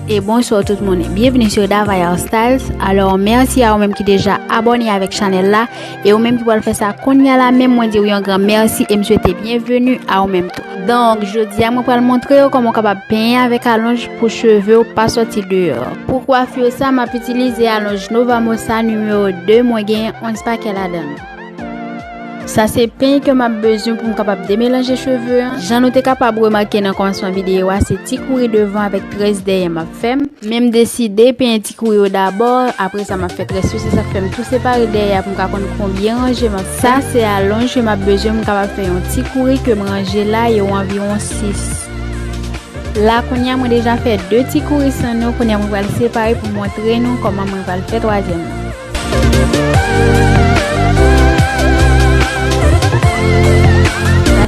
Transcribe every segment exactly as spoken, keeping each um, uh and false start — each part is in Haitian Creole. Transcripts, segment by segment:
E bonswa tout moun, byenvini sou Davaya Styles. Alò, mèsi a ou menm ki deja abòne avèk chanèl la, e ou menm ki pral fè sa kounye a la menm, mwen di w yon gran mèsi e m swete byenveni a ou menm tou. Donk, jodi a mwen pral montre w kòman w kapab penyen avèk alonj pou cheve w pa sòti deyò. Pou kwafi sa, m ap itilize alonj Nova Mossa nimewo de, mwen genyen onz pakè ladan l. Sa se peny ke m ap bezwen pou m kapab demelanje cheve an. Jan nou te kapab remake nan kòmansman videyo a, se ti kouri devan avèk très dèyè m ap fè. M menm deside penyen ti kouri yo dabò, apre sa m ap fè très yo, se sa k fè m tou separe dèyè a pou m ka konn konbyen ranje m ap fè. Sa se alonj ke m ap bezwen pou m kapab fè yon ti kouri ke m ranje la, yo anviwon sis. La kounye a mwen deja fè de ti kouri san nou, kounye a mwen pral separe pou montre nou kòman mwen pral fè twazyèm nan.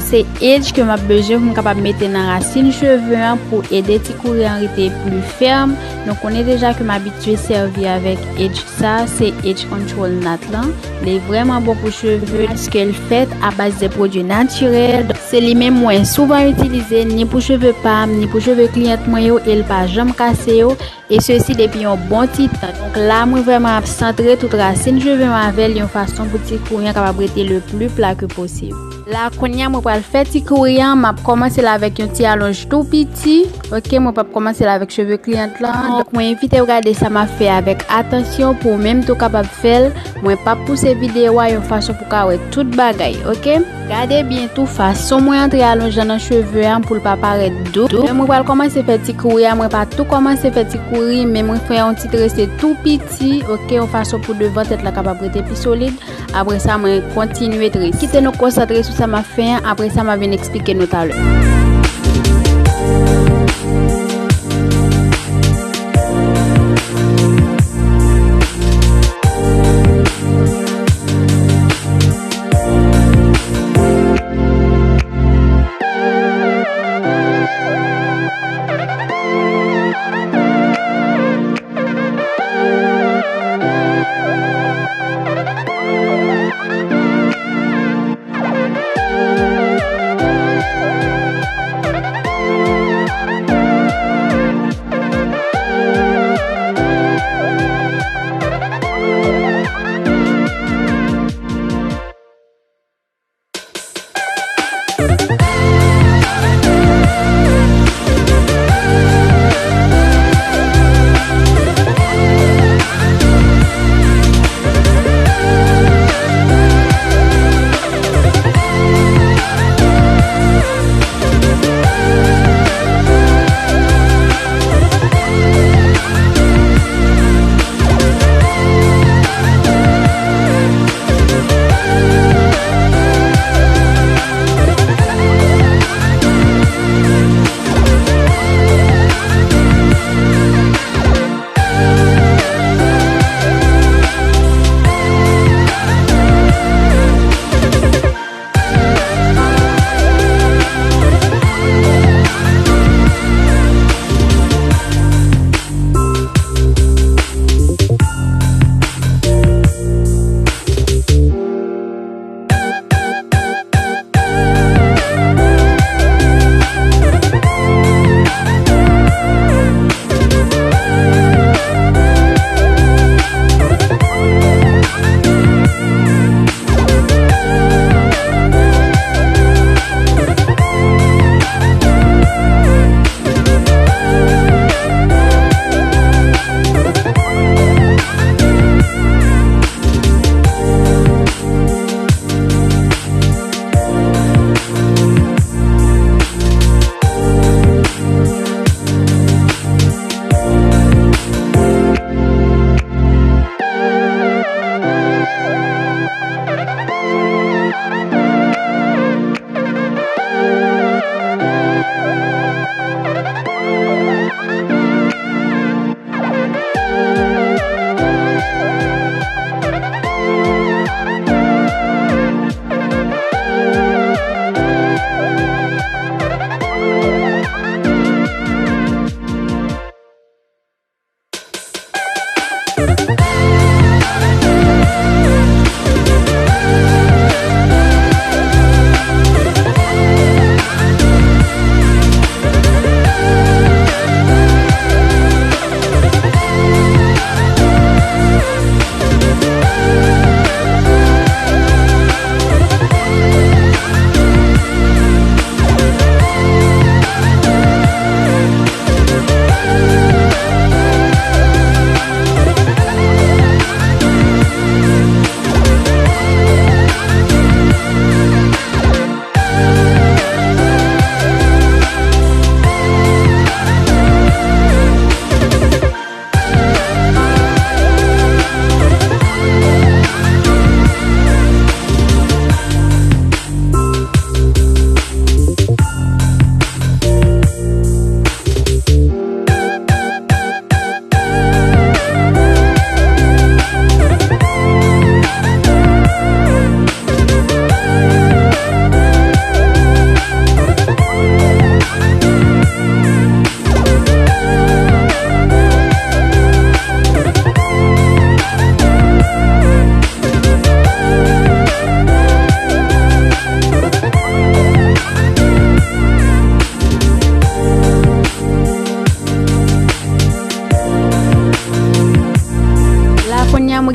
Sa se edge ke m ap bezwen pou m kapab mete nan rasin cheve an pou ede ti kouri an rete pli fèm. Nou konnen deja ke m abitye sèvi avèk edge sa, se edge control knot lan. Li vrèman bon pou cheve paske l fèt a baz de pwodui natirèl. Donk, se li menm mwen souvan itilize ni pou cheve pa m, ni pou cheve kliyant mwen yo, e l pa janm kase yo. E sesi depi yon bon ti tan. Donk la, mwen vrèman ap santre tout rasin cheve m avè l yon fason pou ti kouri an kapab rete le pli pla ke posib. La, kounye a, mwen pral fè ti kouri an, m ap kòmanse l avèk yon ti alonj tou piti. Ok, mwen p ap kòmanse l avèk cheve kliyant lan. Donk, mwen envite w gade sa m ap fè avèk atansyon pou w menm tou kapab fè l. Mwen p ap pouse videyo a yon fason pou w ka wè tout bagay, ok? Gade byen tou fason mwen antre alonj lan nan cheve a pou l pa parèt dou. Lè mwen pral kòmanse fè ti kouri a, mwen pa tou kòmanse fè ti kouri, men mwen fè yon ti trese tou piti, ok, yon fason pou devan tèt la kapab rete pi solid. Apre sa, mwen kontinye trese. Kite nou konsantre sou sa m ap fè an, apre sa, m a vin eksplike nou talè.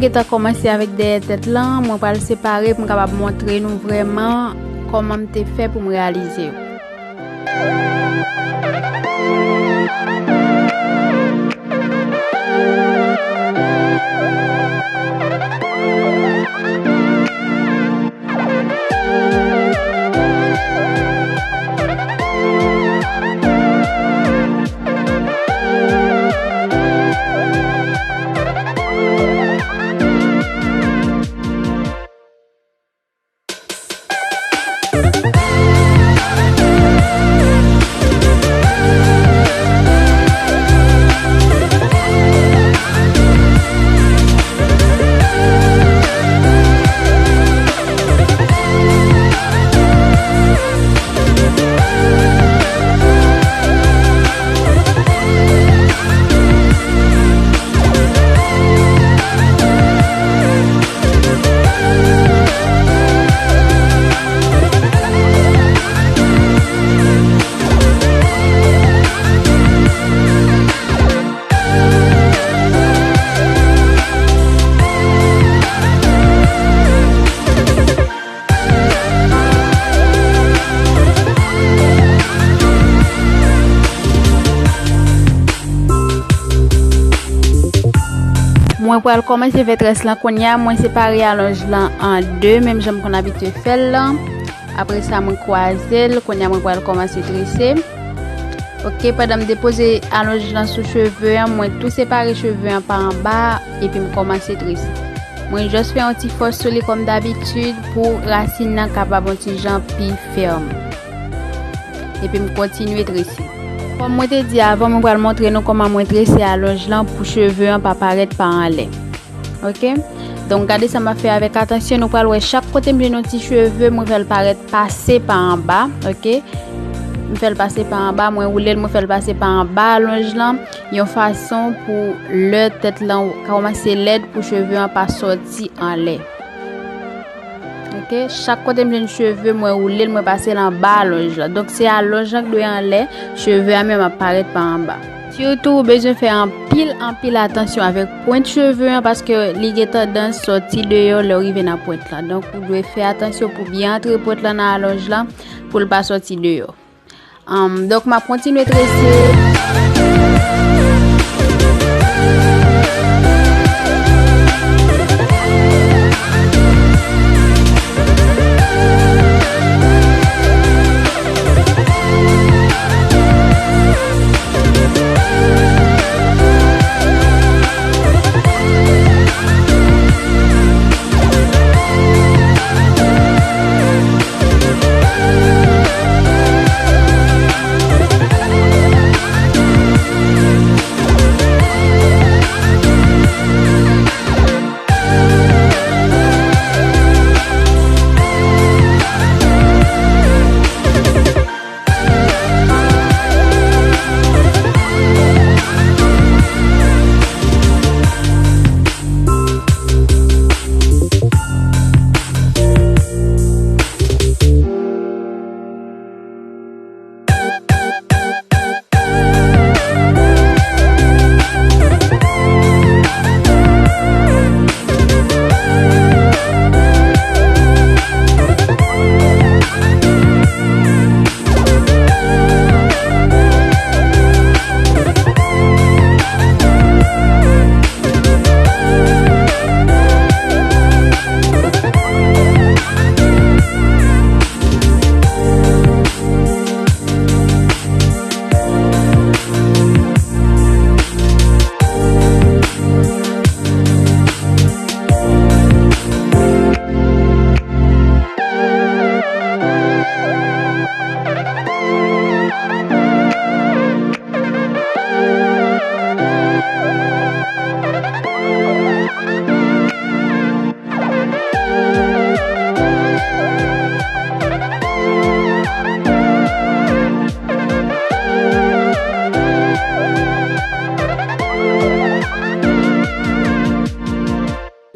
Gentan kòmanse avèk dèyè tèt lan, mwen pral separe pou m kapab montre nou vrèman kòman m te fè pou m reyalize yo. Mwen pral kòmanse fè très lan kounye a, mwen separe alonj lan an de, menm jan m konn abitye fè l lan. Apre sa, mwen kwaze l, kounye a mwen pral kòmanse trese. Ok, pandan m depoze alonj lan sou cheve an, mwen tou separe cheve an pa anba, epi m kòmanse trese. Mwen just fè yon ti fòs sou li kòm dabitid pou rasin nan kapab yon ti jan pi fèm. Epi m kontinye trese. Kòm mwen te di avan, mwen pral montre nou kòman mwen trese alonj lan pou cheve an pa parèt pa anlè. Ok? Donk, gade sa m ap fè avèk atansyon. Nou pral wè chak kote m jwenn yon ti cheve, mwen fè l parèt pase pa anba. Ok? M fè l pase pa anba, mwen woule l, mwen fè l pase pa anba alonj lan, yon fason pou lè tèt lan kòmanse lèd, pou cheve an pa sòti anlè. Ok, chak kote m jwenn cheve, mwen woule l, mwen pase l anba alonj lan. Donk, se alonj lan k dwe anlè, cheve a menm ap parèt pa anba. Sitou, ou bezwen fè anpil, anpil atansyon avèk pwent cheve an, paske li gen tandans sòti deyò lè w rive nan pwent lan. Donk, ou dwe fè atansyon pou byen antre pwent lan nan alonj lan, pou l pa sòti deyò. Anm, donk, m ap kontinye trese.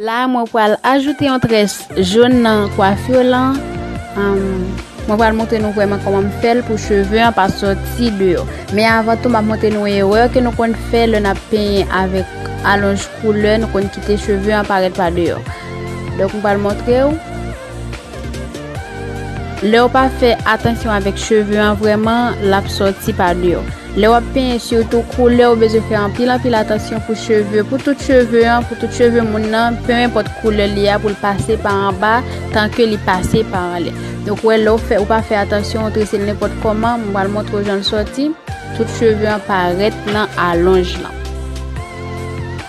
La, mwen pral ajoute yon très jòn nan kwafi lan. Anm, mwen pral montre nou vrèman kòman m fè l pou cheve an pa sòti deyò. Men avan tou, m ap montre nou erè ke nou konn fè lè n ap penyen avèk alonj koulè, nou konn kite cheve an parèt pa deyò. Donk, m pral montre w. Lè w pa fè atansyon avèk cheve an vrèman, l ap sòti pa deyò. Lè w ap penyen, sitou koulè, ou bezwen fè anpil, anpil atansyon pou cheve, pou tout cheve an, pou tout cheve moun nan, pe enpòt koulè li a, pou l pase pa anba, tanke li pase pa anlè. Donk, w wè, lè w fè, ou pa fè atansyon, ou trese l nenpòt kòman, m pral montre w jan l sòti. Tout cheve an parèt nan alonj lan.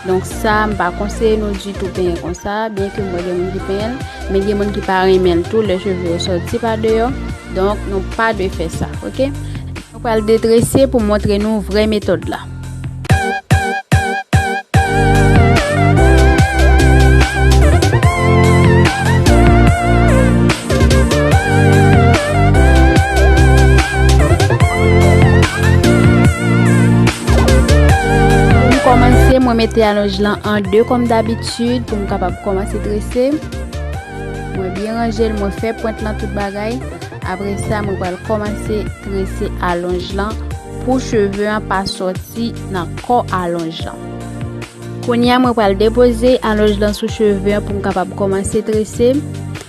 Donk sa, m pa konseye nou ditou penyen konsa, byenke m wè gen moun ki penyen l, men gen moun ki pa renmen l tou, lè cheve yo sòti pa deyò. Donk, nou pa dwe fè sa, oke? Nou pral detrese pou montre nou vrè metòd la. Pou m kòmanse, mwen mete alonj lan an de kòm dabitid pou m kapab kòmanse trese. Mwen byen ranje l, mwen fè pwent lan tout bagay. Apre sa, mwen pral kòmanse trese alonj lan pou cheve an pa sòti nan kò alonj lan. Kounye a, mwen pral depoze alonj lan sou cheve an pou m kapab kòmanse trese.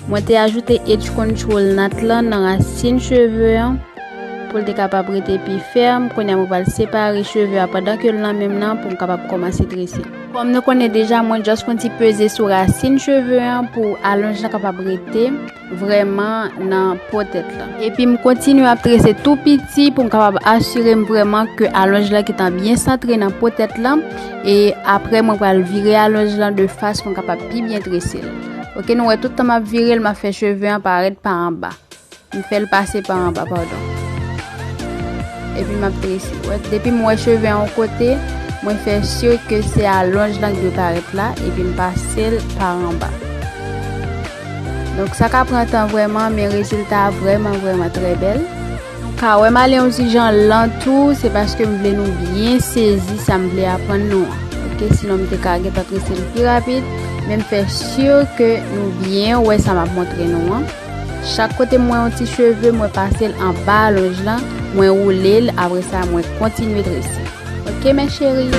Mwen te ajoute edge control nat lan nan rasin cheve an pou l te kapab rete pi fèm. Kounye a, mwen pral separe cheve a pandan ke l nan men m nan pou m kapab kòmanse trese. Kòm nou konnen deja, mwen just fè yon ti peze sou rasin cheve an pou alonj lan kapab rete vrèman nan po tèt lan. Epi m kontinye ap trese tou piti pou m kapab asire m vrèman ke alonj lan gentan byen santre nan po tèt lan. E apre, mwen pral vire alonj lan de fas pou m kapab pi byen trese l. Oke, nou wè tout tan m ap vire l, m ap fè cheve an parèt pa anba. M fè l pase pa anba, padon. Epi m ap trese. Wè, depi m wè cheve an yon kote, mwen fè si ke se alonj lan ki dwe parèt la, epi m pase l pa anba. Donk, sa ka pran tan vrèman, men rezilta a vrèman, vrèman trè bèl. Nou ka wè m ale yon ti jan lan tou, se paske m vle nou byen sezi sa m vle aprann nou an. Oke, sinon m te ka gentan trese l pi rapid, men m fè si ke nou byen wè sa m ap montre nou an. Chak kote m wè yon ti cheve, mwen pase l anba alonj lan, mwen woule l, apre sa, mwen kontinye trese. Oke, mes chéries?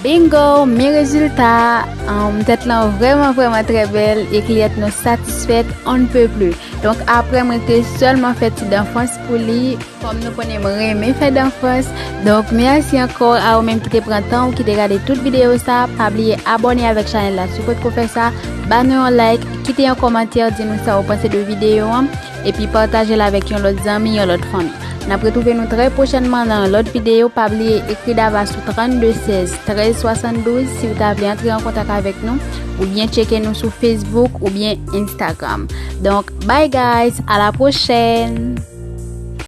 Bingo, men rezilta a. Ahn, tèt lan vrèman, vrèman trè bèl e kliyant nou satisfèt on ne peut plus. Donk, apre, mwen te sèlman fè ti dan fwans pou li. Kòm nou konnen, mwen renmen fè dan fwans. Donk, mèsi ankò a ou menm ki te pran tan ou ki te gade tout videyo sa. Pa bliye abòne avèk chanèl la si w potko fè sa. Ba nou yon like, kite yon kòmantè, di nou sa w panse de videyo an. Epi pataje l avèk yon lòt zanmi, yon lòt fanmi. N ap retwouve nou trè pwochènman nan yon lòt videyo. Pa bliye ekri Dava sou trannde sèz trèz swasanndouz si w ta vle antre an kontak avèk nou, oubyen tcheke nou sou Facebook oubyen Instagram. Donk, bye guys, à la prochaine!